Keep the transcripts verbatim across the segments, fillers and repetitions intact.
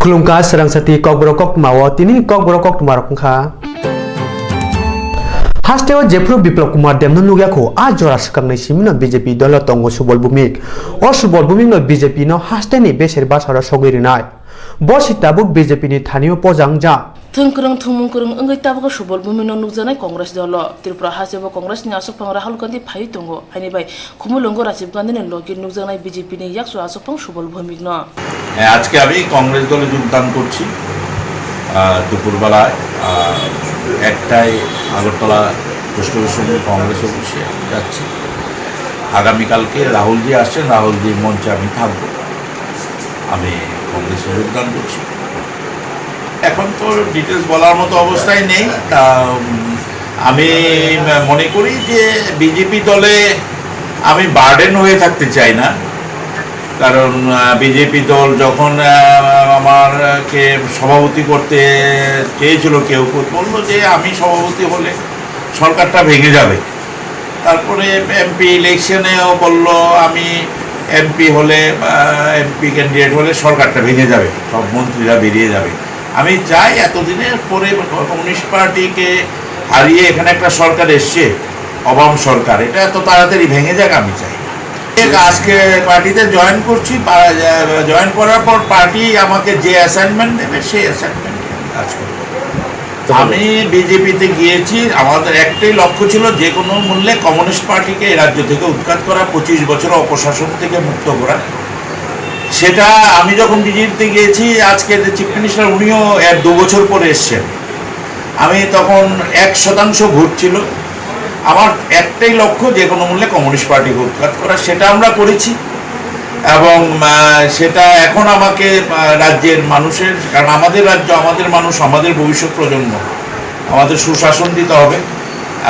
Khulumkha, swrang sati Kokborok koktwma o tini Kokborok koktwma rok wngkha. Hasteo jephru Biplab Kumar Debno nukya kho, a jora swkang nai simi no B J P dolo tongo Subol Bhumik. O Subol Bhumik no B J P no hasteni beser bwsaro sogwi rinai. Bo si tabuk B J P ni thani o pojang ja. Thwng kwrwng, thwngmung kwrwng wngwi tabukha Subol Bhumik no nukjaknai Congress dolo. Tripura hasteo Congress ni aswkphang Rahul Gandhi phaiwi tongo. Haini bai Khumulwngo Rajiv Gandhi ni logi nukjaknai B J P ni yakchu aswkphang Subol Bhumik no. হ্যাঁ, আজকে আমি কংগ্রেস দলে যোগদান করছি। আহ, দুপুরবেলায়, আহ, একটায় Agartala post office সমিতি কংগ্রেস অফিসে আমি যাচ্ছি। আগামীকালকে রাহুলজি আসছেন, রাহুলজির মঞ্চে আমি থাকবো। আমি কংগ্রেসে যোগদান করছি। এখন তো ডিটেলস বলার মতো অবস্থায় নেই। তা, উম, আমি মনে করি যে বিজেপি দলে আমি বার্ডেন হয়ে থাকতে চাই না। কারণ, আহ, বিজেপি দল যখন, আহ, আমারকে সভাপতি করতে চেয়েছিল, কেউ কেউ বললো যে আমি সভাপতি হলে সরকারটা ভেঙে যাবে। তারপরে এমপি ইলেকশনেও বলল, আমি এমপি হলে, আহ, এমপি ক্যান্ডিডেট হলে সরকারটা ভেঙে যাবে, সব মন্ত্রীরা বেরিয়ে যাবে। আমি চাই এতদিনের পরে কমিউনিস্ট পার্টিকে হারিয়ে এখানে একটা সরকার এসছে, অবাম সরকার, এটা এত তাড়াতাড়ি ভেঙে যাক, আমি চাই না। আজকে পার্টিতে জয়েন করছি, পা-, জয়েন করার পর পার্টি আমাকে যে অ্যাসাইনমেন্ট দেবে, সেই অ্যাসাইনমেন্ট কাজ করব। আমি বিজেপিতে গিয়েছি, আমাদের একটাই লক্ষ্য ছিল যে কোনো মূল্যে কমিউনিস্ট পার্টিকে এই রাজ্য থেকে উৎখাত করা, পঁচিশ বছর অপশাসন থেকে মুক্ত করা। সেটা আমি যখন বিজেপিতে গিয়েছি, আজকে যে চিফ মিনিস্টার, উনিও এক দু বছর পরে এসছেন, আমি তখন এক শতাংশ ভোট ছিল। আমার একটাই লক্ষ্য, যে কোনো মূল্যে কমিউনিস্ট পার্টিকে উৎখাত করা, সেটা আমরা করেছি। এবং, আহ, সেটা এখন আমাকে, আহ, রাজ্যের মানুষের, কারণ আমাদের রাজ্য, আমাদের মানুষ, আমাদের ভবিষ্যৎ প্রজন্ম, আমাদের সুশাসন দিতে হবে।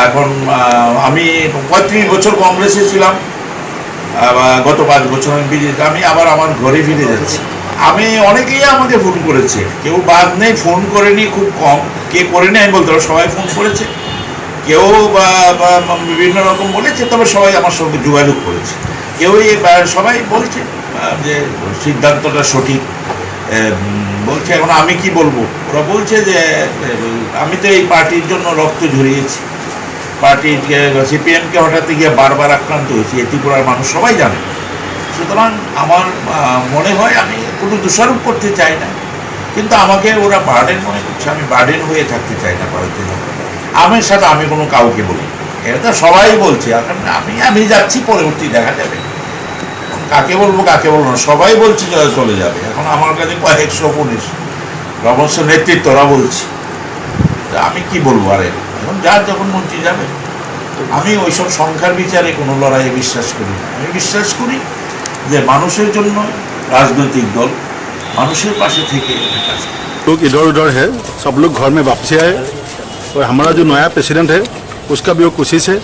এখন, আহ, আমি পঁয়ত্রিশ বছর কংগ্রেসে ছিলাম, আবার গত পাঁচ বছর আমি বিদেশ, আমি আবার আমার ঘরে ফিরে যাচ্ছি। আমি, অনেকেই আমাকে ফোন করেছে, কেউ বাদ নেই, ফোন করেনি খুব কম। কে করেনি আমি বলতে পারবো, সবাই ফোন করেছে। কেউ বা, বা, বা বিভিন্ন রকম বলেছে, তবে সবাই আমার সঙ্গে যোগাযোগ করেছে। কেউই, বা, সবাই বলছে, আহ, যে সিদ্ধান্তটা সঠিক। এ, উম, বলছে, এখন আমি কি বলবো? ওরা বলছে যে, এ, আমি তো এই পার্টির জন্য রক্ত ঝরিয়েছি, পার্টিকে, সিপিএমকে হটাতে গিয়ে বারবার আক্রান্ত হয়েছি, এ ত্রিপুরার মানুষ সবাই জানে। সুতরাং আমার, আহ, মনে হয়, আমি কোনো দোষারোপ করতে চাই না, কিন্তু আমাকে ওরা বার্ডেন মনে করছে, আমি বার্ডেন হয়ে থাকতে চাই না ভারতীয় জনতা পার্টি। আমার সাথে আমি কোনো কাউকে বলি, এটা তো সবাই বলছে। এখন আমি, আমি যাচ্ছি, পরবর্তী দেখা যাবে। কাকে বলবো, কাকে বলবো না, সবাই বলছে যে চলে যাবে। এখন আমার কাছে কয়েকশো পুলিশ, রবীন্দ্র নেতৃত্বরা বলছে। তা আমি কি বলবো আরে? এখন যার যখন মন্ত্রী যাবে। আমি ওইসব সংখ্যার বিচারে কোনো লড়াইয়ে বিশ্বাস করি না। আমি বিশ্বাস করি যে মানুষের জন্য রাজনৈতিক দল মানুষের পাশে থেকে কাজ করে। लोग इधर उधर है, सब लोग घर में वापसी आए और हमारा जो नया प्रेसिडेंट है, उसका भी वो कोशिश है।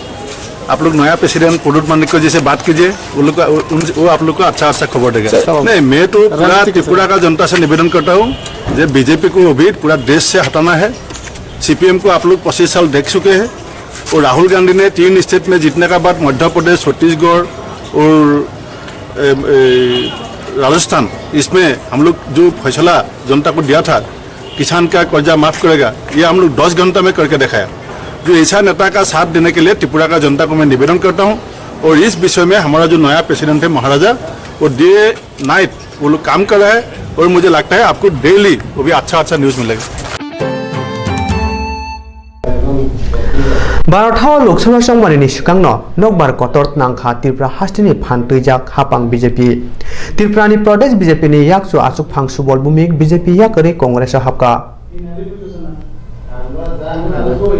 आप लोग नया प्रेसिडेंट पुरुट मानिक को जैसे बात कीजिए, वो लोग का, उन, वो आप लोग को अच्छा अच्छा खबर देगा। सर, नहीं, मैं तो पूरा रणनीति के त्रिपुरा का जनता से निवेदन करता हूँ, जो बीजेपी को भी पूरा देश से हटाना है। सीपीएम को आप लोग पच्चीस साल देख चुके हैं, और राहुल गांधी ने तीन स्टेट में जीतने के बाद मध्य प्रदेश, छत्तीसगढ़ और, ए, ए, राजस्थान, इसमें हम लोग जो फैसला जनता को दिया था, किसान का कर्जा माफ करेगा, ये हम लोग दस घंटा में करके दिखाया। जो ऐसा नेता का साथ देने के लिए त्रिपुरा का जनता को मैं निवेदन करता हूँ, और इस विषय में हमारा जो नया प्रेसिडेंट है महाराजा, वो डे नाइट वो लोग काम कर रहा है, और मुझे लगता है आपको डेली वो भी अच्छा अच्छा न्यूज़ मिलेगा। Baro thao Lok Sabha chongmani ni swkangno nokbar kotor tnangkha Tripura hasteni phan twijak hapang B J P. Tripura ni Pradesh B J P ni yakchu achukphang Subol Bhumik B J P yakarwi Congress o hapkha.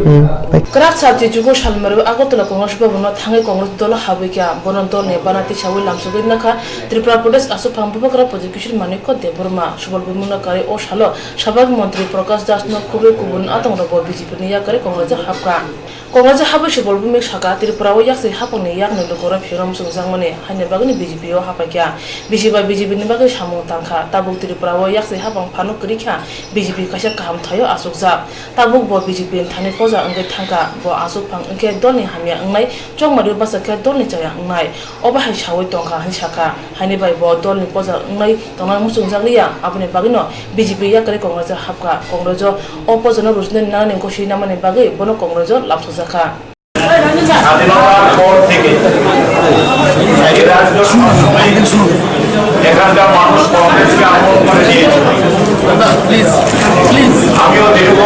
Hmm, bai. Kwrak sal chichugo salmari Agartala Congress Bhavan no thangwi Congress dolo habwi kha. Bono dol ni bana tisawi lamsogwi nakha Tripura Pradesh achukphang Bubagra Pradyot Kishore Manikya Debbarma. Subol Bhumik no karwi o salo Sabak Montri Prakash Das no khubui kubun atongrogo B J P ni yakarwi Congress o hapkha. Congress hapwi Subal Bhowmik saka, Tripura o yaksi hapangni yakni lukurok phiyokno muchungjakmani haini bagwino B J P o haphaikha. B J P bai B J P ni bagwi samung tangkha. Tabuk Tripura o yaksi hapang phano kwrwi kha, B J P kaisa kaham thaio achukjak. Tabuk bo B J P ni thani poja wngwi thangkha. Bo achukphang wngkhe dolni hamya wngnai, chongmari bwsa khe dolni chaya wngnai. Obo hai saui tongkha hwnwi sakha. Haini bai bo dolni poja wngnai tongnai muchungjak liya. Aboni bagwino B J P yakarwi Congress o hapkha. Congress o o pojano rujinani nanani gosui namani bagwi bono Congress o lamsojakha. স্বাধীনতার পর থেকে এই রাজ্য সবসময় এখানকার মানুষ কংগ্রেসকে আক্রমণ করে দিয়েছে। আমিও দীর্ঘ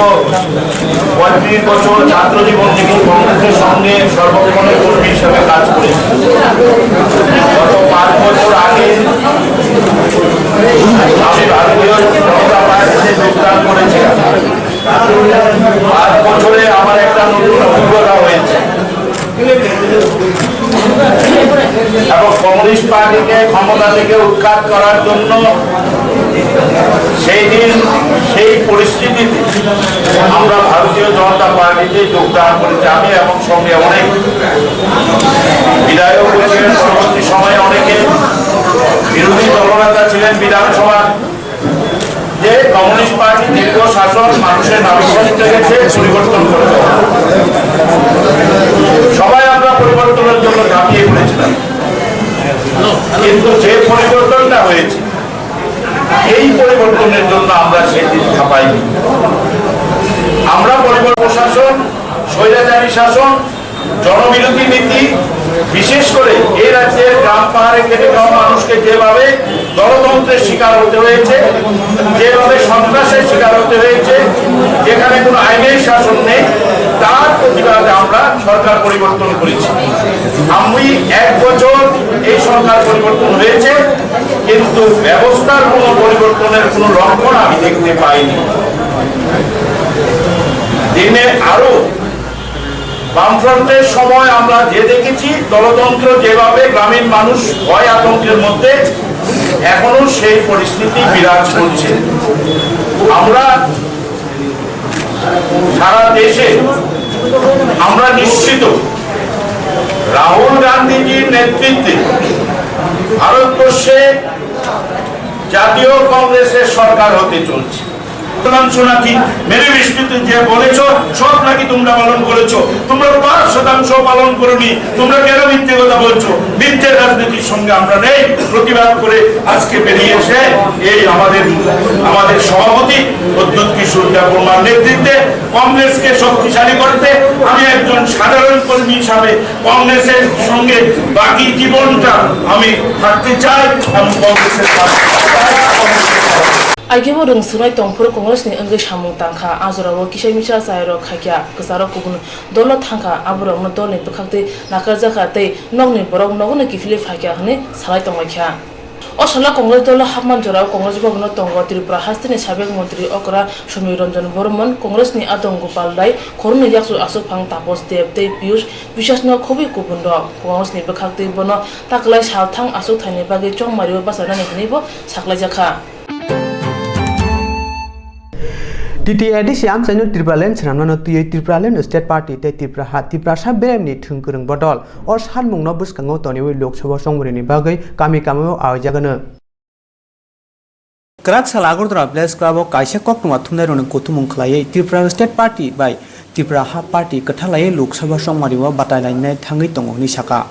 পঁয়ত্রিশ বছর ছাত্র জীবন থেকে কংগ্রেসের সঙ্গে সর্বক্ষণের কর্মী হিসেবে কাজ করেছি। গত পাঁচ বছর আগে আমি ভারতীয় জনতা পার্টিতে যোগদান করেছিলাম। পাঁচ বছরে আমার একটা নতুন অভিজ্ঞতা হয়েছে এবং কমিউনিস্ট পার্টিকে ক্ষমতা থেকে উৎখাত করার জন্য সেই দিন সেই পরিস্থিতিতে আমরা ভারতীয় জনতা পার্টিতে যোগদান করেছি, আমি এবং সঙ্গে অনেক বিধায়ক ছিলেন, পরবর্তী সময়ে অনেকে বিরোধী দলনেতা ছিলেন বিধানসভার, যে কমিউনিস্ট পার্টি দীর্ঘ শাসন মানুষের নাগরিকত্ব গেছে পরিবর্তন করতে হবে। সবাই আমরা পরিবর্তনের জন্য ঝাঁপিয়ে পড়েছিলাম, কিন্তু যে পরিবর্তনটা হয়েছে এই পরিবর্তনের জন্য আমরা সেদিন ঝাঁপাইনি। আমরা পরিবর্তন, প্রশাসন, স্বৈরাচারী শাসন, জনবিরোধী নীতি, বিশেষ করে এই রাজ্যের গ্রাম পাহাড়ে খেটে খাওয়া মানুষকে যেভাবে গণতন্ত্রের শিকার হতে হয়েছে, যেভাবে সন্ত্রাসের শিকার হতে হয়েছে, যেখানে কোনো আইনের শাসন নেই, তার প্রতিবাদে আমরা সরকার পরিবর্তন করেছি। আমি এক বছর এই সরকার পরিবর্তন হয়েছে, কিন্তু ব্যবস্থার কোনো পরিবর্তনের কোনো লক্ষণ আমি দেখতে পাইনি। দিনে আরো বামফ্রন্টের সময় আমরা যে দেখেছি, গণতন্ত্র যেভাবে গ্রামীণ মানুষ ভয় আতঙ্কের মধ্যে, এখনো সেই পরিস্থিতি বিরাজ করছে। আমরা সারা দেশে আমরা নিশ্চিত রাহুল গান্ধীজির নেতৃত্বে ভারতবর্ষে জাতীয় কংগ্রেসের সরকার হতে চলছে। শতাংশ নাকি ম্যানিফেস্টোতে যে বলেছ, সব নাকি তোমরা পালন করেছো। তোমরা পাঁচ শতাংশ পালন করোনি। তোমরা কেন মিথ্যে কথা বলছো? মিথ্যে রাজনীতির সঙ্গে আমরা নেই। প্রতিবাদ করে আজকে বেরিয়ে এসে এই আমাদের, আমাদের সভাপতি প্রদ্যুৎ কিশোর দেববর্মার নেতৃত্বে কংগ্রেসকে শক্তিশালী করতে আমি একজন সাধারণ কর্মী হিসাবে কংগ্রেসের সঙ্গে বাকি জীবনটা আমি থাকতে চাই এবং কংগ্রেসের পাশে থাকতে চাই। Aigebo rwng swrwngnai tongphuru Congress ni wngwi samung tangkha, a jorao kisa misa chairok khaikha, kwcharok kubun dolo thangkha, aborokno dolni bwkhaktwi nakarjakha tei nokni borok nogono kiphilwi phaikha hwnwi salai tonglaikha. O salo Congress dolo hapman jorao Congress bhabono tongo Tripura hasteni sabek montri okra Samir Ranjan Barman, Congress ni adong Gopal Rai, khoroknwi yakchu achukphang Taposh Deb tei Piyush Biswas no khobwi kubun rok. Congress ni bwkhaktwi bono taklai salthang achukthai ni bagwi chongmario bachanani hwnwi bo saklaijakha. T T A D C amchaino Tipraland swnamnano twiwi Tipraland State Party tei Tripura ha Tiprasa beremni thwng kwrwng bodol o sanmungno bwskango toniwi Lok Sabha chongmarini bagwi kami kamio awaijagano. Kwrak sal Agartala Press Club o kaisa koktwma thumnairokni kuthumung khlaiwi Tripura State Party bai Tripura Ha Party kwthar laiwi Lok Sabha chongmario batai lainai thangwi tongo hwnwi sakha.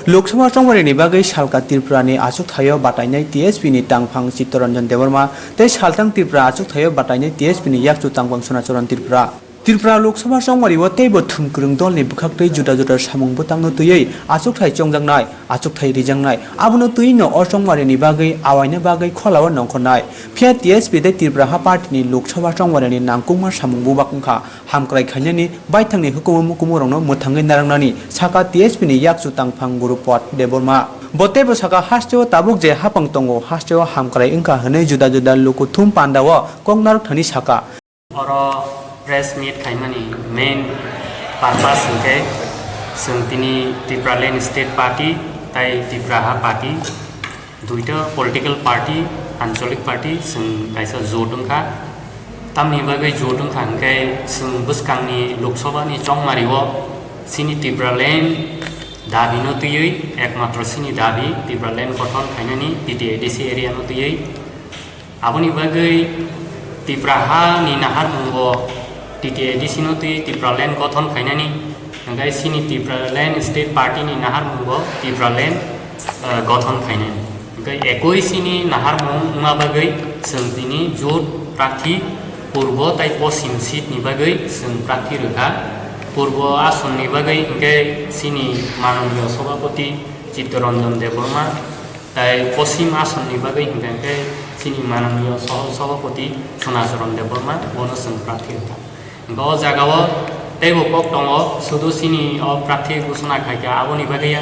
Lok Sabha chongmarini bagwi salka Tripurani achukthaio batainai T S P ni tangphang Chittaranjan Debbarma tei salthang Tripura achukthaio batainai T S P ni yakchu tangphang Sonacharan Tripura. Tripura Lok Sabha chongmario teibo thwngkwrwng dolni bwkhaktwi juda juda samung bwtangno twiwi achukthai chongjaknai, achukthai rijaknai. Abono twiwino o chongmarini bagwi awaina bagwi kholao nongkhornai. Phiya T S P tei Tripura Ha Party ni Lok Sabha chongmarini nangkukma samung bubak wngkha. Hamkrai khainani baithangni hukumu mukumurokno mwthangwi narwknani, sakha T S P ni yakchu tangphang Guru Path Debbarma. Bo teibo sakha, hasteo tabuk je hapang tongo, hasteo hamkrai wngkha hwnwi juda juda lukuthum pandao kok narwk thani sakha. Oro press meet khaimani main purpose hwnkhe chwng tini Tipraland State Party tai Tripura Ha Party, duita political party, ancholic party chwng kaisa jot wngkha. Tamni bagwi jot wngkha hwnkhe chwng bwskangni Lok Sabha ni chongmario Chini Tipraland dabi no twiwi, ekmatro chini dabi Tipraland gothon khainani T T A D C area no twiwi. Aboni bagwi Tipra ha ni naharmung bo T T A D C no twiwi Tipraland gothon khainani, hingke chini Tipraland State Party ni naharmung bo Tipraland, eh, gothon khainani. Hingke ekoi chini naharmung wngma bagwi chwng tini jut prarthi Purbo tai Poschim seat ni bagwi chwng prarthi rwkha. Purbo ason ni bagwi hingke chini mananiyo Sabhapati Chittaranjan Debbarma, tai Poschim ason ni bagwi hingke hingke chini mananiyo Soho Sabhapati Sonacharan Debbarma bono chwng prarthi rwkha. Hingke o jaga o teibo kok tongo, sudu chini o prarthi ghosona khaikha aboni bagwi ya.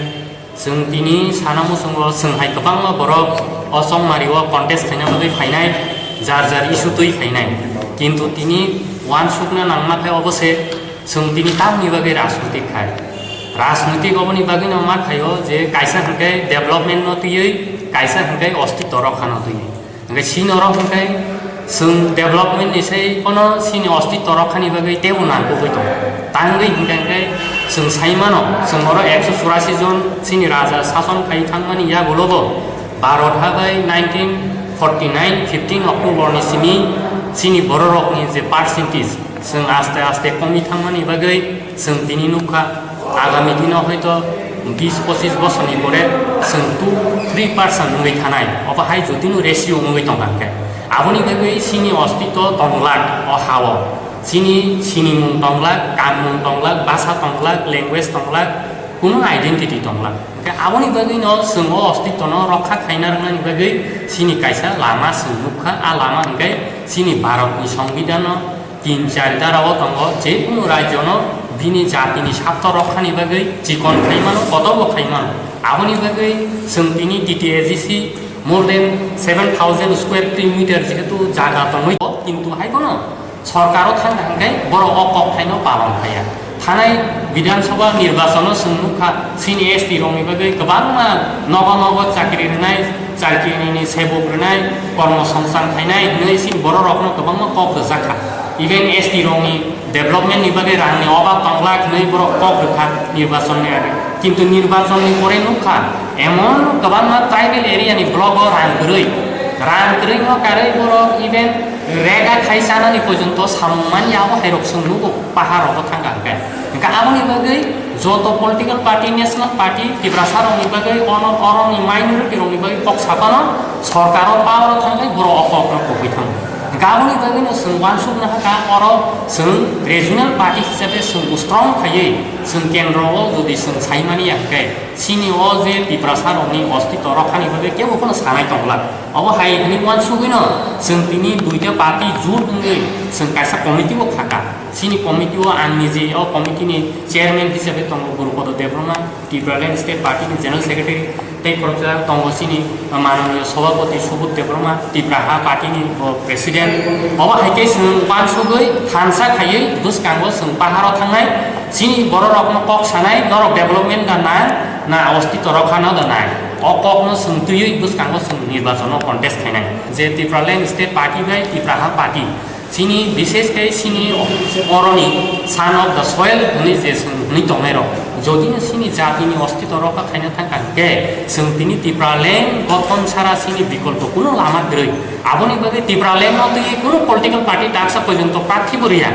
Chwng tini sana muchungo chwng hai kwbangma borok o chongmari o contest khaina bagwi phainai, jar jar issue twi phainai. Kintu tini uansukna nangma khe obo se chwng tini tamni bagwi rajnitik khai. Rajnitik oboni bagwino ma khaio je kaisa hwnkhe development no twiwi, kaisa hwnkhe ostitto rokha no twiwi. Hingke sini oro hingke chwng development ni sai kono sini ostitto rokhani bagwi teibo nangkukgwi tongo. Tangwi hingke hingke chwng sai mano, chwng oro ekso churasi jon sini raja sason khai thangmani yagulo bo Bharat ha bai nineteen forty nine fifteen October ni simi chini bororokni je percentage chwng aste aste komi thangmani bagwi chwng tini nukha. Agami dino hoito bis pochis bosorni pore chwng two three percent wngwi thanai, obo hai jotino ratio wngwi tongkha hwnkhe. Aboni bagwi chini ostitto tonglak o ha-o. Chini sinimung tonglak, kanmung tonglak, basa tonglak, language tonglak, kunu identity tonglak. Hwnkhe aboni bagwino chwng o ostittono rokha khaina rwnani bagwi chini kaisa lama chwng nukha. A lama hwnkhe chini Bharatni Songbidanno tin char dara o tongo, je kunu rajyono bini jatini sabto rokhani bagwi chikon khai mano, kotorbo khai mano. Aboni bagwi chwng tini T T A D C more than seven thousand square kilometer jehetu jaga tongwi, kintu hai bono sorkaro thang thang khe borok o kok phaino palon khaiya. Thanai Bidhan Sabha nirbachano chwng nukha, chini S T rokni bagwi kwbangma nogo nogo chakri rwnai, chakrini sebok rwnai, kormo songchang khainai hwnwi chini bororokno kwbangma kok rwjakha. Even S T rokni development ni bagwi rangni obab tonglak hwnwi borok kok rwkha nirbachonni age. Kintu nirbachonni pore nukha, emon kwbangma tribal area ni block o rang kwrwi, rang kwrwi no karwi borok even rega khai chanani porjonto samung manya abo hai rok chwng nugo pahar rogo thangkha hwnkhe. Hwnkhe aboni bagwi joto political party, national party, Tiprasa rokni bagwi ono, oroni minority rokni bagwi kok sapano sorkaro power o thangkhe borok o kok no kubui thango. Hwnkhe aboni bagwi no chwng uansukna hakha oro chwng regional party hisabe chwng strong khaiwi chwng kendro o jodi chwng saimani ya hwnkhe chini o je Tiprasa rokni ostitto rokhani bagwi kebo phano sanai tongla. Obo hai hwnwi uansugwino chwng tini duita party jut wngwi chwng kaisa committee bo khaka. Chini committee o ang nije o committee ni chairman hisabe tongo Gurupodo Debbarma, Tipraland State Party ni General Secretary, tei khoroksa tongo chini mananiyo Sabhapati Subodh Debbarma, Tipra Ha Party ni bo President. Obo hai khe chwng uansugwi thansa khaiwi bwskango chwng paharo thangnai. Chini bororokno kok sanai, norok development da na, na ostitto rokha no da nai. O kokno chwng twiwi bwskango chwng nirbachano contest khainai. Je Tipraland State Party bai Tipra Ha Party, chini bishesh khe chini oroni son of the soil hwnwi je chwng hwnwi tongnai rok. Jodi no chini jatini ostitto rokha khaina thangkha hwnkhe chwng tini Tipraland gothon sara chini bikolpo kuno lama kwrwi. Aboni bagwi Tipraland no twiwi kuno political party daksa porjonto prarthi bo rwya.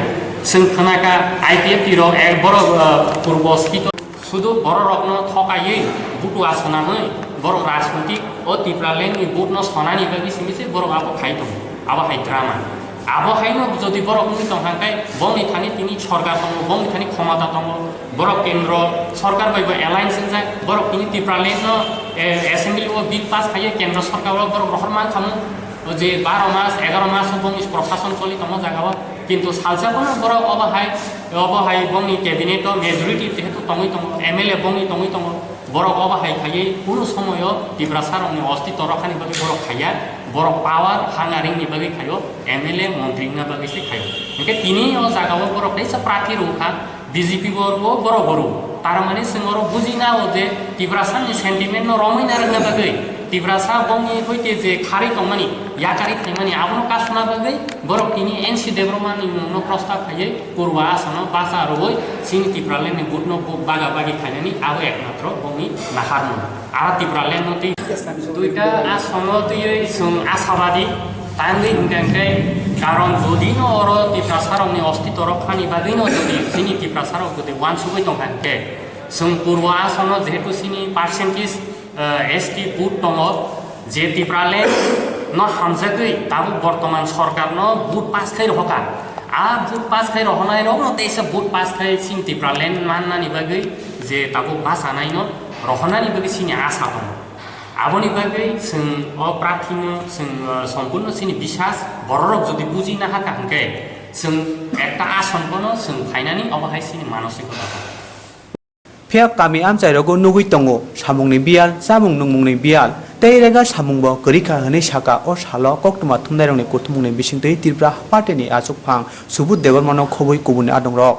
Chwng khwnakha I P F T rok ek borok, uh, purbo skito. Sudu bororokno thokaiwi butua swnamwi borok rajnitik o Tipraland ni vote no sonani bagwi simi se borok abo khai tongo. Abo hai drama. Abo haino jodi borok wngwi tong kha khe bongni thani tini sorkar tongo, bongni thani khomota tongo, borok kendro sorkar bai bo alliance wngjak, borok tini Tipraland no, eh, assembly o bill pass khaiwi kendro sorkar o borok rohor man khamu. O je baro mas, egaro mas o bongni prosason choli tongo jaga o, kintu salsa bono borok obo hai, obo hai bongni cabinet o majority jehetu tongwi tongo, M L A bongni tongwi tongo, borok obo hai khaiwi kunu somoyo Tiprasa rokni ostitto rokhani bagwi borok khaiya, borok power hanga ringni bagwi khaio, M L A montri wngna bagwi se khaio. Hwnkhe tini o jaga o borok teisa prarthi rwkha, B J P bo rwo, borok bo rwo. Tar mani chwng oro buji nao je Tiprasa ni sentiment no romwi narwkna bagwi Tiprasa bongni hoite je kharwi tongmani, yakarwi phaimani, abono kasuna bagwi borok tini N C Debbarma ni mungno prostab khaiwi Purba Asano bacha rwui chini Tipraland ni vote no bo baga bagi khainani abo ekmatro bongni naharmung. Aro Tipraland no twi duita Asano twiwi chwng asabadi tangwi hwnkhe hwnkhe karon jodi no oro Tiprasa rokni ostitw rok khani bagwi no jodi chini Tiprasa rok jodi wansugwi tongkha hwnkhe chwng Purba Asano jehetu chini percentage eh, S T vote tongo, je Tipraland no hamjagwi tabuk bortoman sorkar no vote pass khai rohokha. A vote pass khai rohonai rok no teisa vote pass khai chini Tipraland mannani bagwi je tabuk bachanai no rohonani bagwi chini asa tongo. Aboni bagwi chwng o prarthi no chwng, eh, sompurno chini bisas borok rok jodi buji nahakha hwnkhe chwng ekta ason bono chwng phainani obo hai chini manosikota. Phiya kami amchairogo nugwi tongo samungni biyal, chamung nungmungni biyal, tei rega samungbo kwrwi kha hwnwi saka o salo koktwma thumnairokni kuthumungni bisingtwi Tripura partyni achukphang Subudh Debbarmano khobwi kubuni adongrok.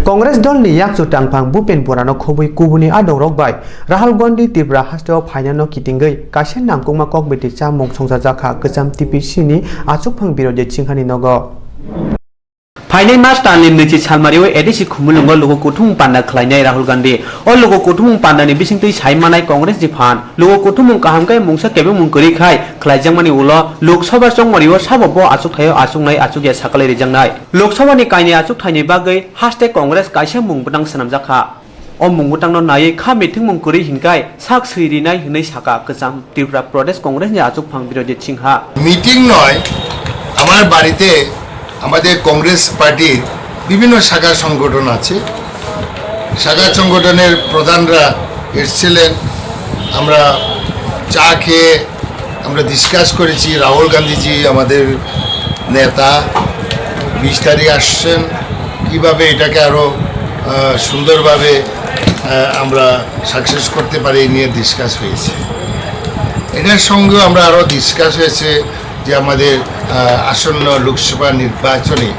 Congress dolni yakchu tangphang Bhupen Borano khobwi kubuni adongrok bai Rahul Gandhi Tripura hasteo phainano kitingwi kaisa nangkukma kokbiti chamung songchajakha kwcham T P C ni achukphang Birojit Singhani nogo. Phainai March talni nwichi salmario A D C Khumulwngo luku kuthumung panda khlainai Rahul Gandhi. O luku kuthumung pandani bisingtwi sai manai Congress ni phan. Luku kuthumung kaham khe mungsa kebengmung kwrwi khai khlaijakmani ulo Lok Sabha chongmario sabo bo achukthaio achuknai achukya sakalai rijaknai. Lok Sabha ni kainwi achukthaini bagwi haste Congress kaisa mung bwtang swnamjakha. O mung bwtangno naiwi kha mithingmung kwrwi hinkhai sak swi rinai hwnwi saka kwcham Tripura Pradesh Congress ni achukphang Birojit Singha. Meeting নয়, আমার বাড়িতে আমাদের কংগ্রেস পার্টির বিভিন্ন শাখা সংগঠন আছে। শাখা সংগঠনের প্রধানরা এসেছিলেন, আমরা চা খেয়ে আমরা ডিসকাস করেছি। রাহুল গান্ধীজি আমাদের নেতা, বিশ তারিখ আসছেন, কিভাবে এটাকে আরও, আহ, সুন্দরভাবে, আহ, আমরা সাকসেস করতে পারি, এই নিয়ে ডিসকাস হয়েছে। এটার সঙ্গেও আমরা আরও ডিসকাস হয়েছে যে আমাদের, আহ, আসন্ন লোকসভা নির্বাচনে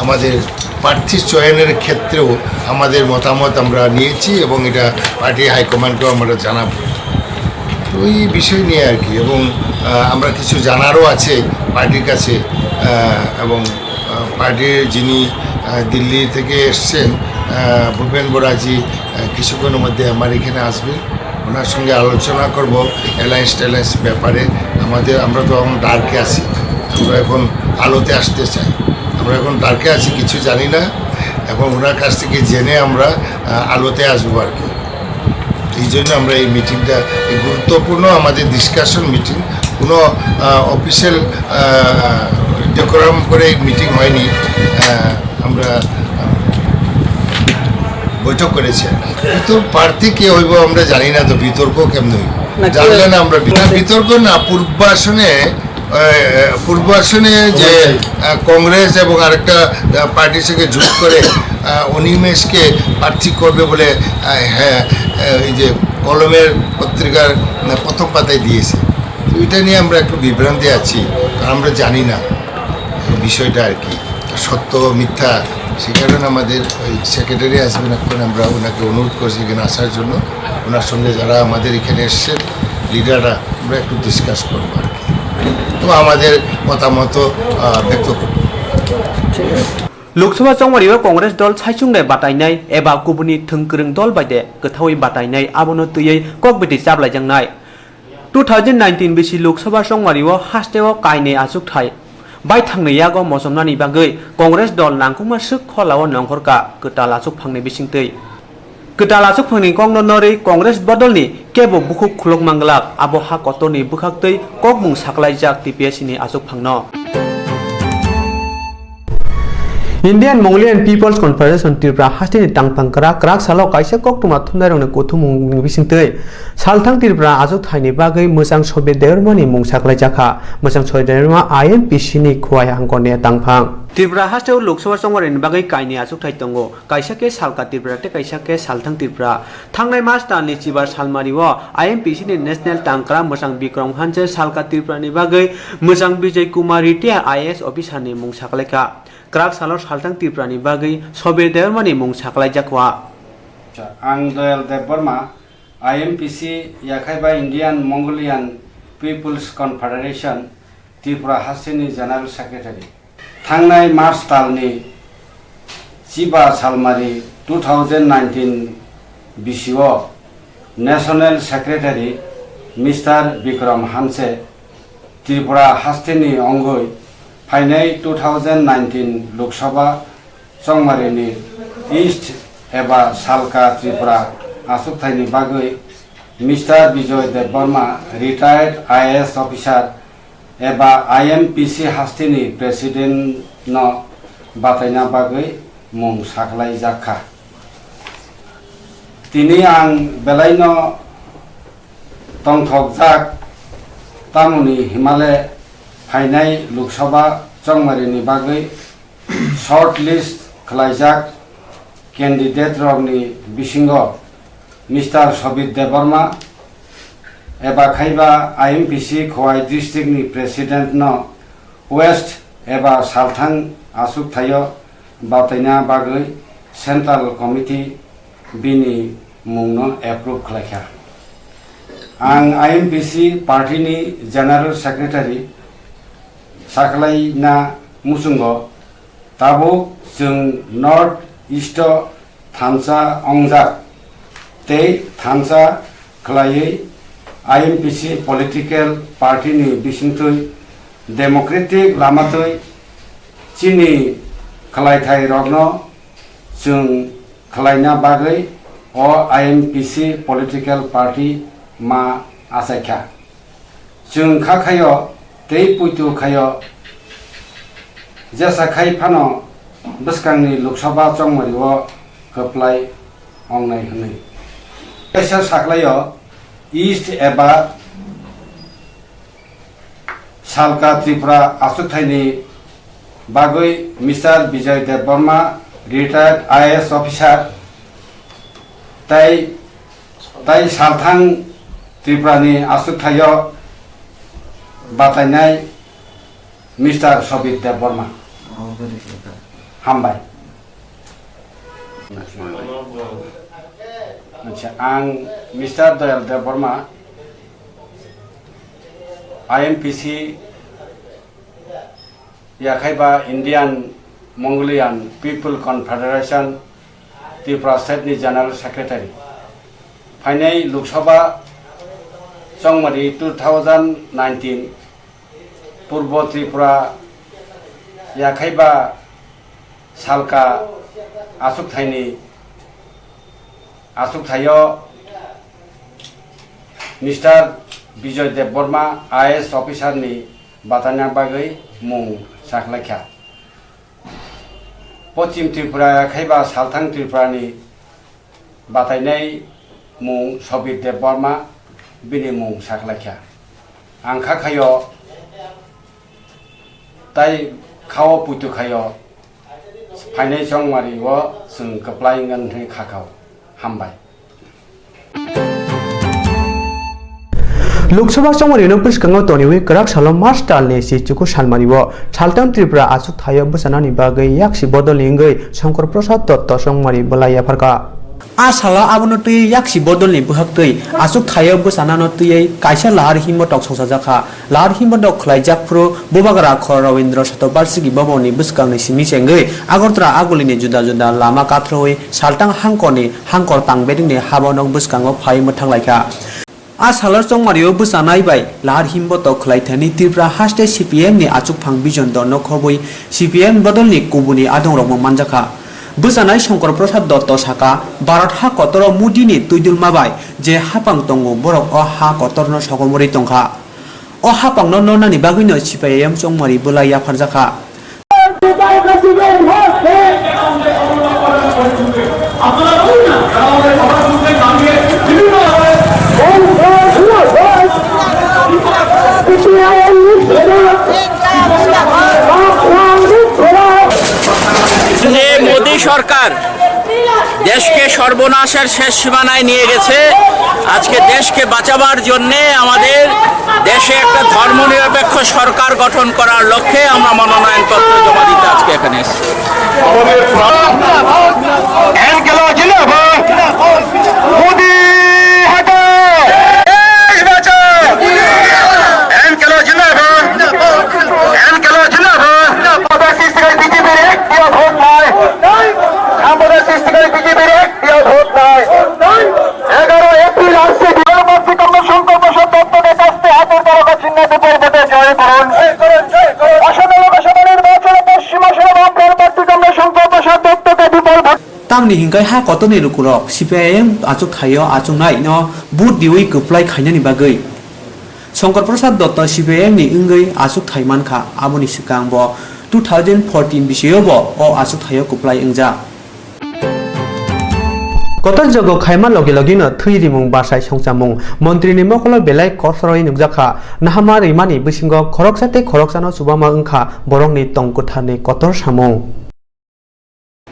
আমাদের প্রার্থী চয়নের ক্ষেত্রেও আমাদের মতামত আমরা নিয়েছি এবং এটা পার্টি হাইকমান্ডকেও আমরা জানাবো। তো এই বিষয় নিয়ে আর কি, এবং, আহ, আমরা কিছু জানারও আছে পার্টির কাছে, আহ, এবং, আহ, পার্টির যিনি, আহ, দিল্লি থেকে এসছেন, আহ, ভূপেন বোরাজি, আহ, কিছুক্ষণের মধ্যে আমার এখানে আসবেন। ওনার সঙ্গে আলোচনা করব অ্যালায়েন্স ট্যালায়েন্স ব্যাপারে। আমাদের, আমরা তো এখন ডার্কে আছি, আমরা এখন আলোতে আসতে চাই। আমরা এখন ডার্কে আছি, কিছু জানি না। এখন ওনার কাছ থেকে জেনে আমরা, আহ, আলোতে আসবো আর কি। এই জন্য আমরা এই মিটিংটা, এই গুরুত্বপূর্ণ আমাদের ডিসকাশন মিটিং, কোনো, আহ, অফিসিয়াল, আহ, ডেকোরাম করে এই মিটিং হয়নি। আহ, আমরা, আহ, বৈঠক করেছি আর কি। তো প্রার্থী কে হইব আমরা জানি না, তো বিতর্ক কেমন হইব? না, জানলে কে না আমরা বি-, না, বিতর্ক না, পূর্বাসনে আহ, পূর্ব আসনে যে, আহ, কংগ্রেস এবং আরেকটা, আহ, পার্টির সঙ্গে জোট করে, আহ, অনিমেষকে প্রার্থী করবে বলে, আহ, হ্যাঁ, আহ, এই যে কলমের পত্রিকার, আহ, প্রথম পাতায় দিয়েছে। তো এটা নিয়ে আমরা একটু বিভ্রান্তি আছি, কারণ আমরা জানি না এই বিষয়টা আর কি। সত্য মিথ্যা, সে কারণে আমাদের ওই সেক্রেটারি আসবেন, এখন আমরা ওনাকে অনুরোধ করছি এখানে আসার জন্য। ওনার সঙ্গে যারা আমাদের এখানে এসছেন লিডাররা, আমরা একটু ডিসকাস করবো আর কি। তো আমাদের মতামত, আহ, ব্যক্ত করবো। Lok Sabha chongmario Congress dol saichung de batainai eba kubuni thwng kwrwng dol bai de kwthaui batainai abono twiwi kokbiti chaplaijaknai. Two thousand nineteen bisi Lok Sabha chongmario hasteo kainwi achukthai baithangni yago mochomnani bagwi Congress dol nangkukma swk kholao nongkhorka kwtal achukphangni bisingtwi. Kwtal achukphangni kokno norwi Congress bodolni kebo bukhuk khulok manglak, abo ha kotorni bwkhaktwi kokmung saklaijak T P S ni achukphangno. Indian Mongolian People's Confederation Tripura hasteni tangphang kwrak kwrak salo kaisa koktwma thumnairokni kuthumungni bisingtwi salthang Tripura achukthai ni bagwi mwchang Sobir Debbarma ni mung saklaijakha. Mwchang Sobir Debbarma I M P C ni Khowai Angkor ni tangphang. Tripura hasteo Lok Sabha chongmarini bagwi kainwi achukthai tongo, kaisa khe Salka Tripura tei kaisa khe Salthang Tripura. Thangnai mas talni chibar salmario I M P C ni National Tangkra mwchang Bikram Hanse Salka Tripura ni bagwi mwchang Bijay Kumar retired I A S officer ni mung saklaikha. Kwrak salo Salthang Tripura ni bagwi Sobir Debbarma ni mung saklaijakha. Ang Doyal Debbarma, I M P C, yakhaiba Indian Mongolian People's Confederation, Tripura hasteni General Secretary. Thangnai March talni chiba salmari two thousand nineteen bisio National Secretary Mister Bikram Hanse Tripura hasteni ongoi phainai two thousand nineteen Lok Sabha chongmarini East eba Salka Tripura achukthaini bagwi Mister Bijoy Debbarma, retired I A S officer, eba I M P C hasteni president no bataina bagwi mung saklaijakha. Tini ang belaino tongthokjak, tamoni himale phainai Lok Sabha chongmarini bagwi short list khlaijak candidate rokni bisingo Mister Sobit Debbarma, eba khaiba I M P C Khowai district ni president no West eba Salthang achukthaio bataina bagwi Central Committee bini mungno approve khlaikha. Ang I M P C party ni General Secretary saklaina muchungo tabuk chwng North East o thansa ongjak tei thansa khlaiwi I M P C political party ni bisingtwi democratic lamatwi chini khlaithai rokno chwng khlaina bagwi o I M P C political party ma achaikha. Chwng kha khaio tei puitu khaio, jesa khai phano bwskangni Lok Sabha chongmario kwplai ongnai hwnwi. Kaisa saklaio East eba Salka Tripura achukthaini bagwi Mister Bijoy Debbarma, retired I A S officer, tei, tei Salthang Tripurani achukthaio batainai Mister Sobit Debbarma. Hambai. Acha, ang Mister Doyal Debbarma, I M P C, yakhaiba Indian Mongolian People Confederation, Tripura State ni General Secretary. Phainai Lok Sabha chongmari two thousand nineteen Purbo Tripura yakhaiba Salka achukthaini achukthaio Mister Bijoy Debbarma I A S officer ni bataina bagwi mung saklaikha. Pochim Tripura yakhaiba Salthang Tripura ni batainai mung Sobir Debbarma bini mung saklaikha. Ang kha khaio tai khao puitu khaio phainai chongmari o chwng kwplai wngani kha khao. Hambai. Lok Sabha chongmari no bwskango toniwi kwrak salo March talni si chuku salmari o Salthang Tripura achuk thaio bwchanani bagwi yaksi bodolni wngwi Shankar Prasad Dotto chongmari bwlai yapharkha. A salo abono twi yaksi bodolni bwhak twi achuk thaio bwchanano twiwi kaisa lahar himbotok songchajakha. Lahar himbotok khwlaijak phuru Bubagra Khor Rabindra Shatobarshiki Bhavanni bwskangni simi chengwi Agartala Agulini juda juda lama kathrowi Salthang hangkorni hangkor tangberingni habanok bwskango phai mwthanglaikha. A salo chongmario bwchanai bai lahar himbotok khwlaithani Tripura haste C P M ni achukphang Bijon Dorno khobwi C P M bodolni kubuni adongrokbo manjakha. Bwchanai Shankar Prasad Dotto saka, Bharat ha kotoro Modi ni twidulma bai je hapang tongo, borok o ha kotorno sogomorwi tongkha. O hapangno nornani bagwino C P I M chongmari bwlai yapharjakha. যে মোদী সরকার দেশকে সর্বনাশের শেষ সীমানায় নিয়ে গেছে, আজকে দেশকে বাঁচাবার জন্যে আমাদের দেশে একটা ধর্মনিরপেক্ষ সরকার গঠন করার লক্ষ্যে আমরা মনোনয়নপত্র জমা দিতে আজকে এখানে এসেছি। Modi Tamni hwnkhe ha kotorni lukurok C P I M achuk thaio achuknai no vote riwi kwplai khainani bagwi Shankar Prasad Dotto C P I M ni wngwi achuk thai mankha, aboni swkang bo two thousand fourteen bisio bo o achuk thaio kwplai wngjak. Kotor jogo khaima logi logi no thwi rimung bachai songchamung montri ni mokolo belai kosoroi nukjakha, nahama rimani bisingo khoroksa tei khoroksa no chubama wngkha borokni tong kwtharni kotor samung.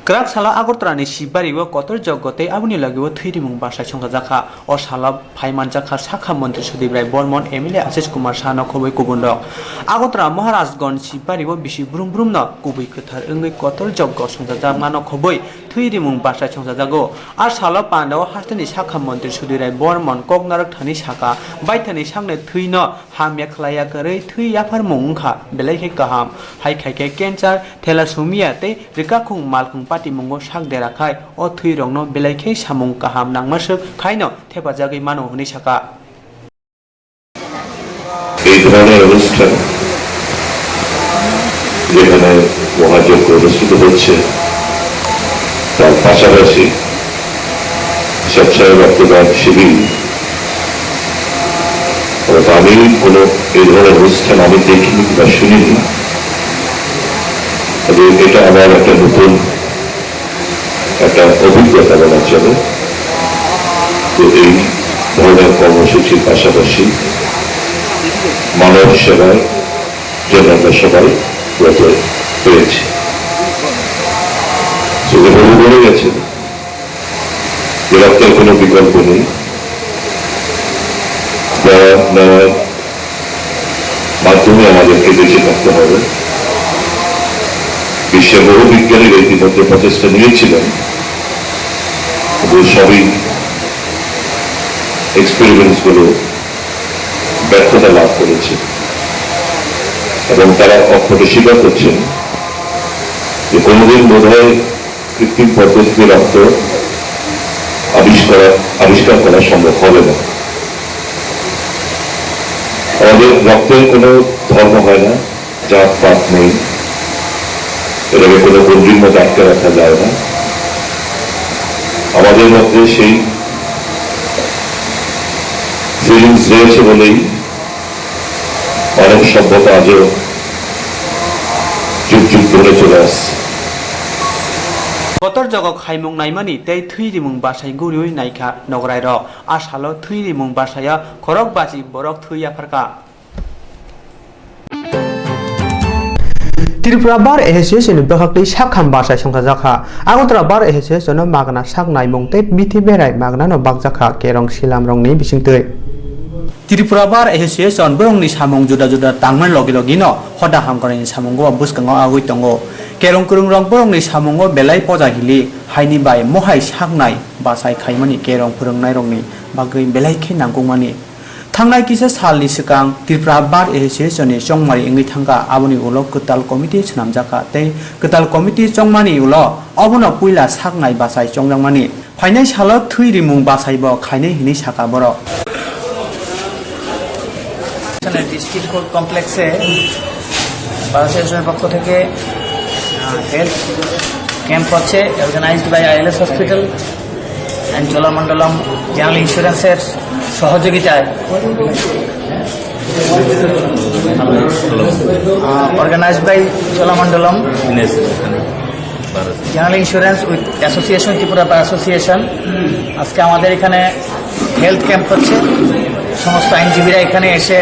Kwrak salo Agartala ni Sibari o kotor jogo tei aboni logi o thwi rimung bachai songchajakha. O salo phai manjakha sakha montri Sudip Rai Bormon, M L A Ashish Kumar Shah no khobwi kubun rok. Agartala Maharajganj Sibari o bisi brum brum no kubui kwthar wngwi kotor jogo songchajakma no khobwi thwi rimung bachai songchajago. A salo panda o hasteni sakha montri Sudip Rai Bormon kok narwk thani saka, baithani sakni thwi no hamya khlaiya kwrwi thwi yapharmung wngkha, belai khe kaham. Hai khai khe cancer, thalassemia tei rwkakhung malkhung patimungo sak dera khai o thwirokno belai khe samung kaham nangmaswk khaino thepajagwi mano hwnwi saka. এই ধরনের অনুষ্ঠান যেখানে মহাযজ্ঞ অনুষ্ঠিত হচ্ছে, তার পাশাপাশি স্বেচ্ছায় রক্তদান শিবির, অর্থাৎ আমি কোনো এই ধরনের অনুষ্ঠান আমি দেখিনি কিংবা শুনিনি। তবে এটা আমার একটা নতুন একটা অভিজ্ঞতা বলা চলে। তো এই ধরনের কর্মসূচির পাশাপাশি মানব সেবার জন্য আমরা সবাই ব্রত হয়েছি। তো এভাবে বলে গেছেন যে রক্তের কোনো বিকল্প নেই, দেওয়া নেওয়ার মাধ্যমে আমাদেরকে বেঁচে থাকতে হবে। বিশ্বের বহু বিজ্ঞানীরা ইতিমধ্যে প্রচেষ্টা নিয়েছিলেন, কিন্তু সবই এক্সপেরিমেন্টস গুলো ব্যর্থতা লাভ করেছে এবং তারা অক্ষরে স্বীকার করছেন যে কোনোদিন বোধহয় কৃত্রিম পদ্ধতিতে রক্ত আবিষ্কার আবিষ্কার করা সম্ভব হবে না। আমাদের রক্তের কোনো ধর্ম হয় না, জাত পাত নেই, এটাকে কোনো গণ্ডির মধ্যে আটকে রাখা যায় না। আমাদের মধ্যে সেই ফিলিংস রয়েছে বলেই মানব সভ্যতা আজও যুগ যুগ ধরে চলে আসছে। Kotor jogo khaimung naimani tei thwi rimung bachai guriwi naikha nogorai rok. A salo thwi rimung bachaya khorok bachi borok thwi yapharkha. Tripura Bar Association ni bwkhaktwi sakham bachai songchajakha. Agartala Bar Association no magna sak naimung tei bithi berai magna no bakjakha kerong silam rokni bisingtwi. Tripura Bar Association borokni samung juda juda tangmani logi logi no hoda hamkrai ni samungo bwskango agwi tongo. Kerong kwrwng rok borokni samungo belai poja hili haini bai mohai saknai bachai khaimani kerong phwrwngnairokni bagwi belai khe nangkukmani. Thangnai kisa salni swkang Tripura Bar Association ni chongmari wngwi thangkha, aboni ulo kwtal committee swnamjakha tei kwtal committee chongmani ulo obono puila saknai bachai chongjakmani. Phainai salo thwi rimung bachai bo khainai hinwi saka borok. District court কমপ্লেক্সে ভারত সেবাশ্রমের পক্ষ থেকে health camp হচ্ছে, organized by ILS hospital and Cholamandalam general ইন্স্যুরেন্সের সহযোগিতায়, organized by Cholamandalam general insurance with association, Tripura bar association. আজকে আমাদের এখানে হেলথ ক্যাম্প হচ্ছে, সমস্ত আইনজীবীরা এখানে এসে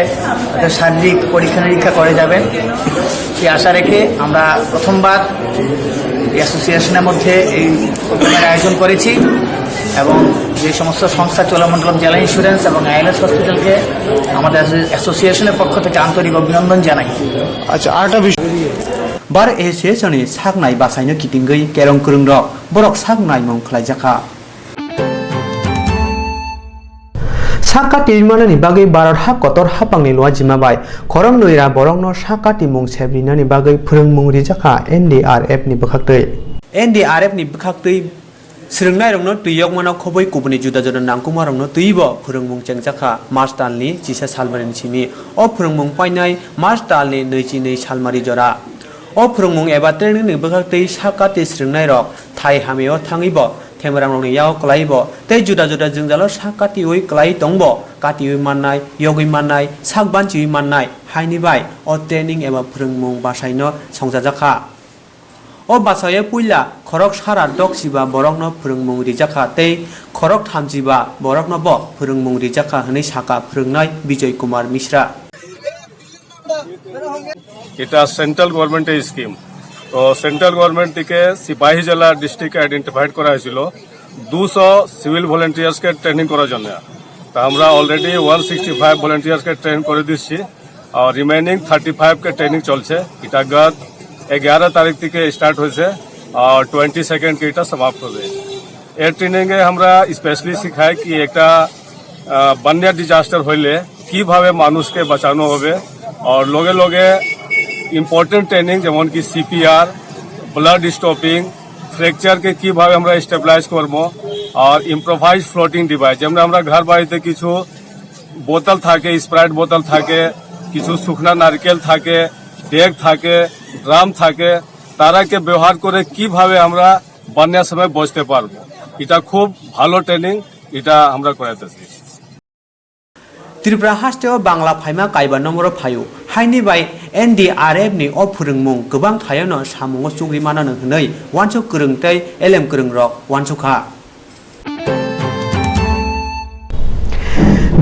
তাদের শারীরিক পরীক্ষা নিরীক্ষা করে যাবেন। সেই আশা রেখে আমরা প্রথমবার এই অ্যাসোসিয়েশনের মধ্যে এই প্রোগ্রামের আয়োজন করেছি এবং যে সমস্ত সংস্থা, চোলামণ্ডলম জেলা ইন্স্যুরেন্স এবং আইএলএস হসপিটালকে আমাদের অ্যাসোসিয়েশনের পক্ষ থেকে আন্তরিক অভিনন্দন জানাই। আচ্ছা, আরেকটা বিষয়। Bar Association ni saknai bachaino kitingwi kerong kwrwng rok borok sak naimung khlaijakha. Sak kati manani bagwi Bharat ha kotor hapangni luajima bai khoroknwi ra borokno sak kati mung sebrinani bagwi phwrwngmung rijakha N D R F ni bwkhaktwi. N D R F ni bwkhaktwi swrwngnairokno twi yokmano khobwi kubuni juda juda nangkukmarokno twibo phwrwngmung chengjakha March talni chisa salmarini simi. O phwrwngmung painai March talni nwichi nwi salmari jora. O phwrwngmung eba training ni bwkhaktwi sak kati swrwngnairok Thai hamyao thangwibo, themerangrokni yago kwlaibo tei juda juda jwngjalo sak katiui kwlai tongbo, katiui mannai, yogwi mannai, sak banchiui mannai, haini bai o training eba phwrwngmung basaino songchajakha. O basaio puila khorok sara doksiba borokno phwrwngmung rijakha tei khorok thamchiba borokno bo phwrwngmung rijakha, hwnwi sakha phwrwngnai Bijoy Kumar Mishra. এটা সেন্ট্রাল গভর্নমেন্টের স্কিম। তো central government থেকে সিপাহী জেলা district identified করা হয়েছিল দুশো সিভিল ভলেন্টিয়ার্সকে ট্রেনিং করার জন্য। তা আমরা অলরেডি ওয়ান সিক্সটি ফাইভ ভলেন্টিয়ার্সকে ট্রেন করে দিচ্ছি, আর রিমেনিং থার্টি ফাইভকে ট্রেনিং চলছে। এটা গত এগারো তারিখ থেকে স্টার্ট হয়েছে, আর টোয়েন্টি সেকেন্ডকে এটা সমাপ্ত হবে। এর ট্রেনিংয়ে আমরা স্পেশালি শিখাই কি একটা আহ, বন্যা ডিজাস্টার হইলে কিভাবে মানুষকে বাঁচানো হবে, আর লগে লগে ইম্পর্টেন্ট ট্রেনিং যেমন কি সিপিআর, ব্লাড স্টপিং, ফ্র্যাকচারকে কিভাবে আমরা স্টেবিলাইজ করব, আর ইম্প্রোভাইজ ফ্লোটিং ডিভাইস, যেমন আমরা ঘর বাড়িতে কিছু বোতল থাকে, স্প্রাইট বোতল থাকে, কিছু শুকনা নারকেল থাকে, ডেগ থাকে, ড্রাম থাকে, তারাকে ব্যবহার করে কিভাবে আমরা বন্যার সময় বাঁচতে পারবো। এটা খুব ভালো ট্রেনিং, এটা আমরা করাইতেছি। Tripura hasteo Bangla phaima kaiba nomboro phaio, haini bai N D R F ni o phwrwngmung kwbang thaiono samungo chugri manano hwnwi uansuk kwrwng tei elem kwrwngrok uansukha.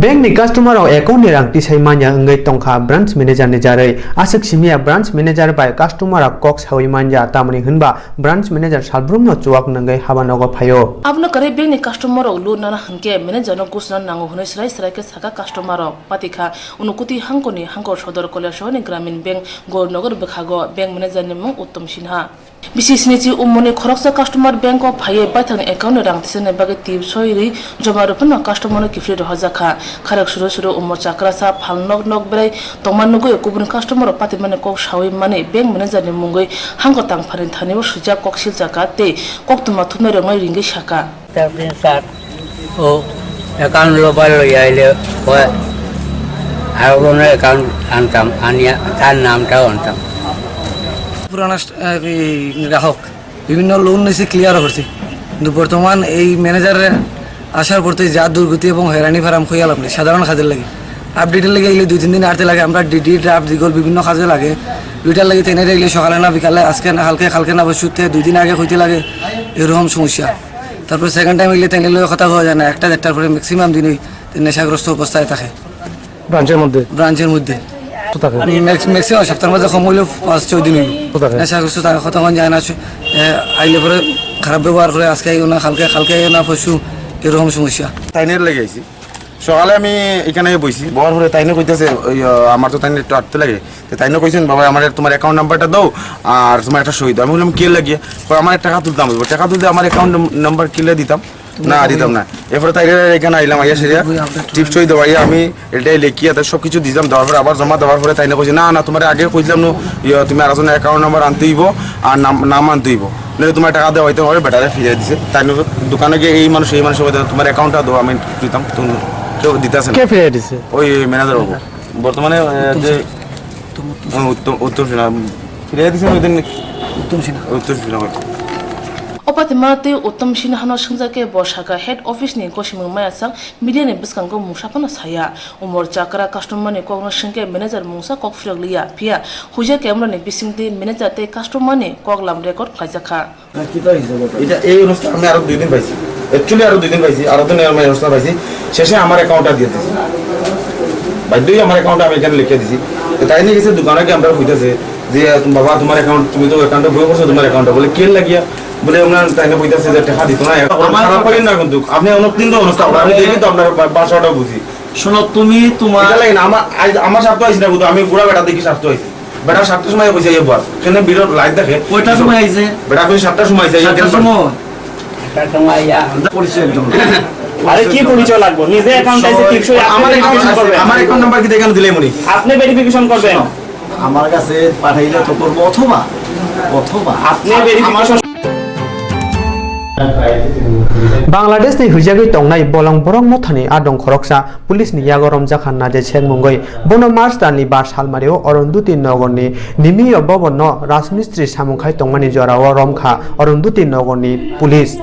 Bank ni customer rok account ni rang tisai manya wngwi tongkha branch manager ni jarwi. Aswk simiya branch manager bai customer rok kok sawi manya, tamni hwnba branch manager salbrumno chuak nungwi habanogo phaio. Abono kwrwi bank ni customer rok loan nana hwnkhe manager no gusna nango hwnwi swrai swrai khe sakha customer rok. Patikha Unukoti hangkoni hangkor sodor Kailasahar ni Gramin Bank Gaurnagar bwkhago bank manager ni mung Uttom Sinha. Bisi sinichi umorni khoroksa customer bank o phaiwi baithangni account ni rang tisani bagwi tip soi rwi joma rwphano customer no kiphilwi rohorjakha. Kharok suru suru umor chakrasa phalnok nok berai tongma nugwi kubun customer rok patimani kok sawi manwi bank manager ni mungwi hangko tangphani thani o swijak kok silchakha tei koktwma thumnairokno ringwi sakha. Tabin sat o account lo bar lo yaile o aro bono account antam ania tar namtao antam. পুরানা গ্রাহক বিভিন্ন লোন নিছি, ক্লিয়ারও করছি, কিন্তু বর্তমান এই ম্যানেজারের আসার পর থেকে যা দুর্গতি এবং হয়রানি ফারাম হইয়া লাভ নেই সাধারণ কাজের লাগি। আপডেটের লাগি এগুলি দুই তিন দিন আটতে লাগে। আমরা ডিডি ড্রাফট দিগল বিভিন্ন কাজে লাগে। দুইটার লাগি তেনে এগুলি সকালে না বিকালে, আজকে না কালকে, কালকে না পরশু, তে দুই দিন আগে হইতে লাগে, এরকম সমস্যা। তারপরে সেকেন্ড টাইম এগুলি তেনে লগে কথা হওয়া যায় না, একটা দেড়টার পরে ম্যাক্সিমাম দিনই নেশাগ্রস্ত অবস্থায় থাকে। ব্রাঞ্চের মধ্যে ব্রাঞ্চের মধ্যে থাকে। ম্যাক্স- ম্যাক্সিমাম সপ্তাহের মধ্যে কম হইলেও পাঁচ ছয় দিন হইব। থাকে। নেশাগ্রস্ত থাকে, কথা কন যায় না। সে- এ, আইলে পরে খারাপ ব্যবহার করে, আজকে আইও না, কালকে কালকে আইও না, পরশু, এরকম সমস্যা। তাইনের লেগে আইছি। সকালে আমি এখানে বইছি, বওয়ার পরে তাইনে কইতেছে, ওই, আহ, আমার তো তাইনের একটু আটতে লাগে। তো তাইনে কইছেন, "বাবা, আমার তোমার অ্যাকাউন্ট নাম্বারটা দাও আর তোমার একটা সই দাও।" আমি বললাম, "কে লাগিয়ে?" কয়, "আমার টাকা তুলতাম।" বলবো, "টাকা তুলতে আমার অ্যাকাউন্ট নাম্বার কিলে দিতাম?" "না, দিতাম না।" এরপরে তাইরে এখানে আইলাম, আইয়া সেরিয়া টিপ সই দেওয়া, আইয়া আমি এটাই লেখিয়া তাই সব কিছু দিতাম। দেওয়ার পরে আবার জমা দেওয়ার পরে তাইনে কইছে, "না, না, তোমার আগে কইছিলাম না, ইয়া, তুমি আর একজনের অ্যাকাউন্ট নাম্বার আনতে হইব আর নাম, নাম আনতে হইব, নাহলে তোমার টাকা দেওয়া হইতে হবে।" বেটারে ফিরিয়ে দিছে। তাই দোকানে গিয়ে এই মানুষ, এই মানুষ কইতে, "তোমার অ্যাকাউন্টটা দাও, আমি দিতাম।" তুমি কেউ দিতেছে না। কে ফিরিয়ে দিছে? ওই ম্যানেজার বাবু। বর্তমানে, আহ, যে উত্তম, উত্তম সিনহা ফিরিয়ে দিছেন ওই দিন। উত্তম সিনহা। উত্তম Sinha. O patimano tei Uttom Sinhano swngjak khe bo sakha, head office ni gosimung maya sak media ni bwskango mungsa phano saya. Umor chakra customer ni kokno swngkhe manager mungsa kok phirok liya, phiya huija camera ni bisingtwi manager tei customer ni koklam record khlaijakha. এটা এই অনুষ্ঠান আমি আরো দুই দিন পাইছি, অ্যাকচুয়ালি আরো দুই দিন পাইছি, আরো দিন আমি অনুষ্ঠান পাইছি। শেষে আমার অ্যাকাউন্টটা দিয়ে দিছি, বাধ্যই আমার অ্যাকাউন্টটা আমি এখানে লিখে দিছি। তো তাই নিয়ে গেছে দোকানে গিয়ে আমরা কইতেছে যে, "বাবা, তোমার অ্যাকাউন্ট, তুমি তো অ্যাকাউন্টটা বই করছো, তোমার অ্যাকাউন্টটা।" বলে, "কে লাগিয়া?" বলে, "আমরা তাই না কইতেছে যে টাকা দিত না।" এখন আমার খারাপ করেন না কিন্তু, আপনি অনেক দিন তো অনুষ্ঠান, আমি দেখি তো আপনার বা-, ভাষাটা বুঝি। শোনো, তুমি তোমার এটা লাগে না, আমার, আজ আমার স্বার্থ আইসি না কিন্তু, আমি বুড়া বেটা দেখি স্বার্থ আইসি। বেটা সাতটার সময় কইছে, "এই বস, এখানে বিরাট লাইট দেখে।" কয়টার সময় আইছে? বেটা কইছে, "সাতটার সময় আইছে।" সাতটার সময়? সাতটার সময় আইয়া। পরিচয় একদম। আরে কি পরিচয় লাগবো? নিজে অ্যাকাউন্ট আছে, টিপসই আপনি আমার অ্যাকাউন্ট ভেরিফিকেশন আছে, করবেন। আমার অ্যাকাউন্ট নাম্বার কি দেখে দিলে মনি? আপনি ভেরিফিকেশন করবেন। আমার কাছে পাঠাইলে তো করবো, অথবা, অথবা আপনি verification Bangladeshni huijagwi tongnai bolong borok mothani adong khoroksa police ni yago romjakha naje sengmungwi. Bono March talni bar salmario Arundhati Nagarni Nimiyo Bhavanno Rajmistri samung khai tongmani jorao romkha Arundhati Nagarni police.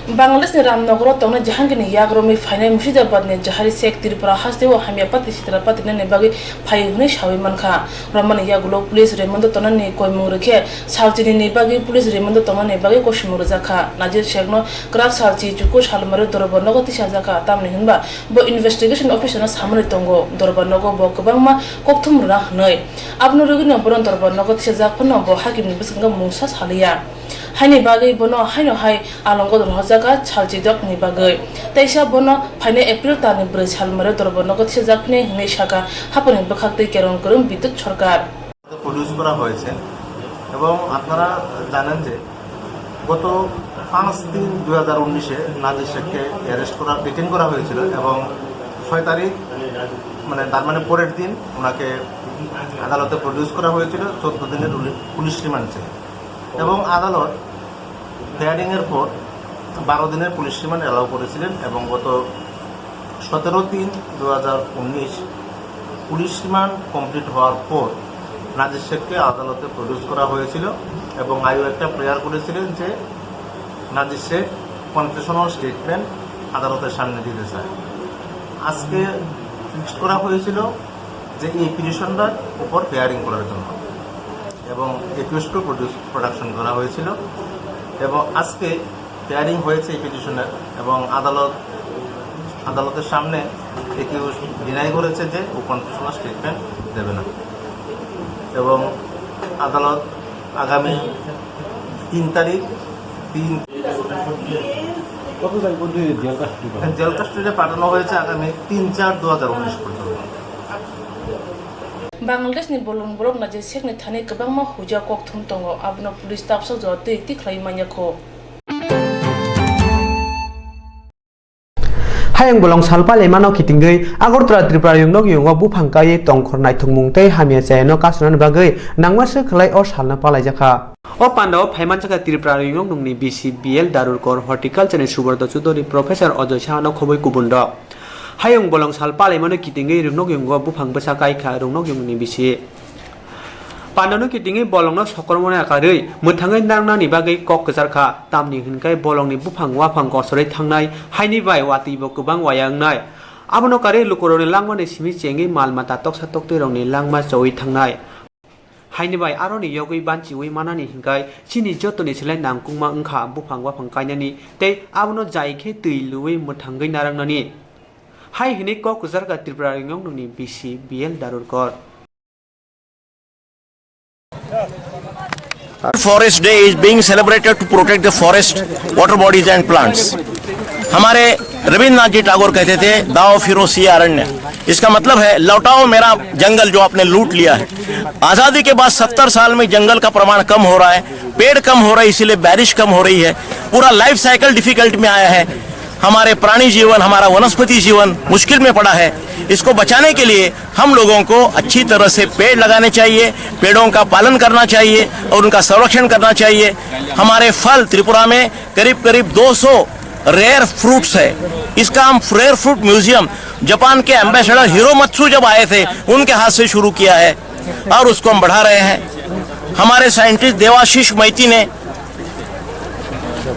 Bangladeshni Ramnagar o tongnai Jahangirni yak romwi phainai Murshidabadni Jahari Sheikh Tripura hasteo hamya pati sitra patinani bagwi phaio hwnwi sawi mankha. Romani yagulo police remand o tongnani koimung rwkhe salchinini bagwi police remand o tongnani bagwi kosimung rwjakha. Najir Sheikhno kwrak salchi chuku salmario dorbar nogo tisajakha, tamni hwnba bo investigation officer no samani tongo, dorbar nogo bo kwbangma kokthum rwna hwnwi. Abono rwgwino bono dorbar nogo tisajak phano bo hakimni bwskango mungsa saliya. Haini bagwi bono haino hai alongo rohorjakha salchi dokni bagwi. Teisa bono phainai April talni bwrwi salmario dorbar nogo tisajak phini hwnwi sakha haphangni bwkhaktwi Kerong Kwrwng Bidyut Sarkar. Produce করা হয়েছে এবং আপনারা জানেন যে গত পাঁচ তিন দুই হাজার উনিশে নাজির শেখকে অ্যারেস্ট করা, ডিটেইন করা হয়েছিল এবং ছয় তারিখ, মানে তার মানে পরের দিন ওনাকে আদালতে প্রডিউস করা হয়েছিল চোদ্দ দিনের পুলি-, পুলিশ রিমান্ড চেয়ে। এবং আদালত হিয়ারিংয়ের পর বারো দিনের পুলিশ রিমান্ড অ্যালাউ করেছিলেন এবং গত সতেরো তিন দু হাজার উনিশ পুলিশ রিমান্ড কমপ্লিট হওয়ার পর নাজির শেখকে আদালতে প্রডিউস করা হয়েছিল এবং আইও একটা প্রেয়ার করেছিলেন যে নাজির শেখ কনফেশনাল স্টেটমেন্ট আদালতের সামনে দিতে চায়। আজকে ফিক্সড করা হয়েছিল যে এই পিটিশনটার উপর হিয়ারিং করার জন্য এবং একুইজকেও প্রডিউস, প্রোডাকশন করা হয়েছিল এবং আজকে হিয়ারিং হয়েছে এই পিটিশনের এবং আদালত, আদালতের সামনে একিউজ ডিনাই করেছে যে ও কনফেশনাল স্টেটমেন্ট দেবে না এবং আদালত আগামী তিন তারিখ, তিন কত তারিখ পর্যন্ত জেল কাস্টডি পাবে? জেল কাস্টডিতে পাঠানো হয়েছে আগামী তিন চার দু হাজার উনিশ পর্যন্ত। Bangladeshni bolong borok naijak sekni thani kwbangma huijak kokthum tongo, abono police tapsok jora twi twi khlaiwi manya kho. Hayung bolong sal palaimano kitingwi Agartala Tripura Yungnok Yungo buphang kaiwi tongkhor naithokmung tei hamya chayano kasonani bagwi nangma swk khlai o salno palaijakha. O pandao phaimanjakha Tripura Yungnok Yungni bisi B L Darurkor, Horticulture ni Subrata Chudhuri, Professor Ajoy Sahano khobwi kubun rok. Hayung bolong sal palaimano kitingwi Ruknok Yungo buphang bwsa kaikha Ruknok Yungni bisi. Pandano kitingwi bolongno sokromoni akarwi mwthangwi nangnani bagwi kok kwcharkha, tamni hwnkhe bolongni buphang waphang kosorwi thangnai, haini bai watwibo kwbang waya wngnai. Abono karwi lukurokni langmani simi chengwi mal mata toksa toktwirokni langma chowi thangnai. Haini bai aroni yogwi banchiwi manani hwnkhe chini jotoni slai nangkukma wngkha buphang waphang kainani tei abono jai khe twi luwi mwthangwi narwknani. Hai hwnwi kok kwcharkha Tripura Yungnokni bisi B L Darurkor. Forest Day is being celebrated to protect the forest, water bodies and plants. हमारे रविंद्रनाथ जी टैगोर कहते थे, "दाओ फिरो सिया अरण्य।" इसका मतलब है, लौटाओ मेरा जंगल जो आपने लूट लिया है। आजादी के बाद सत्तर साल में जंगल का प्रमाण कम हो रहा है, पेड़ कम हो रहे, इसीलिए बारिश कम हो रही है, पूरा लाइफ साइकिल डिफिकल्ट में आया है। हमारे प्राणी जीवन, हमारा वनस्पति जीवन मुश्किल में पड़ा है। इसको बचाने के लिए हम लोगों को अच्छी तरह से पेड़ लगाने चाहिए, पेड़ों का पालन करना चाहिए और उनका संरक्षण करना चाहिए। हमारे फल त्रिपुरा में करीब करीब दो सौ रेयर फ्रूट्स है। इसका हम रेयर फ्रूट म्यूजियम जापान के एम्बेसडर हिरोमत्सु जब आए थे, उनके हाथ से शुरू किया है और उसको हम बढ़ा रहे हैं। हमारे साइंटिस्ट देवाशीष मैती ने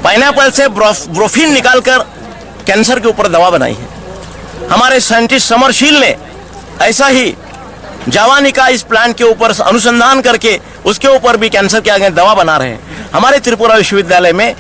पाइनएप्पल से ब्रोफ-, ब्रोफिन निकालकर कैंसर के ऊपर दवा बनाई है। हमारे साइंटिस्ट समरशील ने ऐसा ही जावानिका इस प्लांट के ऊपर अनुसंधान करके उसके ऊपर भी कैंसर के आगे दवा बना रहे हैं। हमारे त्रिपुरा विश्वविद्यालय में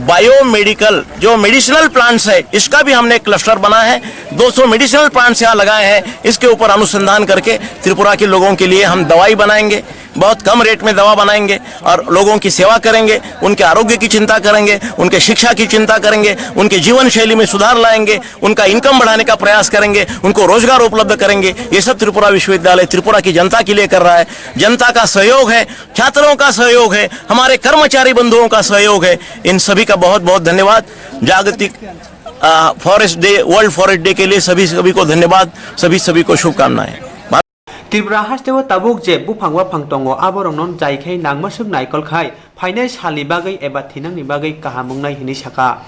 बायोमेडिकल जो मेडिसिनल प्लांट्स है, इसका भी हमने क्लस्टर बना है। दो सौ मेडिसिनल प्लांट्स यहाँ लगाए हैं, इसके ऊपर अनुसंधान करके त्रिपुरा के लोगों के लिए हम दवाई बनाएंगे, बहुत कम रेट में दवा बनाएंगे और लोगों की सेवा करेंगे, उनके आरोग्य की चिंता करेंगे, उनके शिक्षा की चिंता करेंगे, उनके जीवन शैली में सुधार लाएंगे, उनका इनकम बढ़ाने का प्रयास करेंगे, उनको रोजगार उपलब्ध करेंगे। ये सब त्रिपुरा विश्वविद्यालय त्रिपुरा की जनता के लिए कर रहा है। जनता का सहयोग है, छात्रों का सहयोग है, हमारे कर्मचारी बंधुओं का सहयोग है। इन सभी का बहुत बहुत धन्यवाद। जागतिक, आ, forest day, world forest day के लिए सभी सभी को धन्यवाद, सभी सभी को शुभकामनाएं। Tripura hasteo tabuk je buphang waphang tongo, aborokno jaikhai nangmaswk naikol khai phainai salni bagwi eba thinangni bagwi kaham wngnai hwnwi sakha.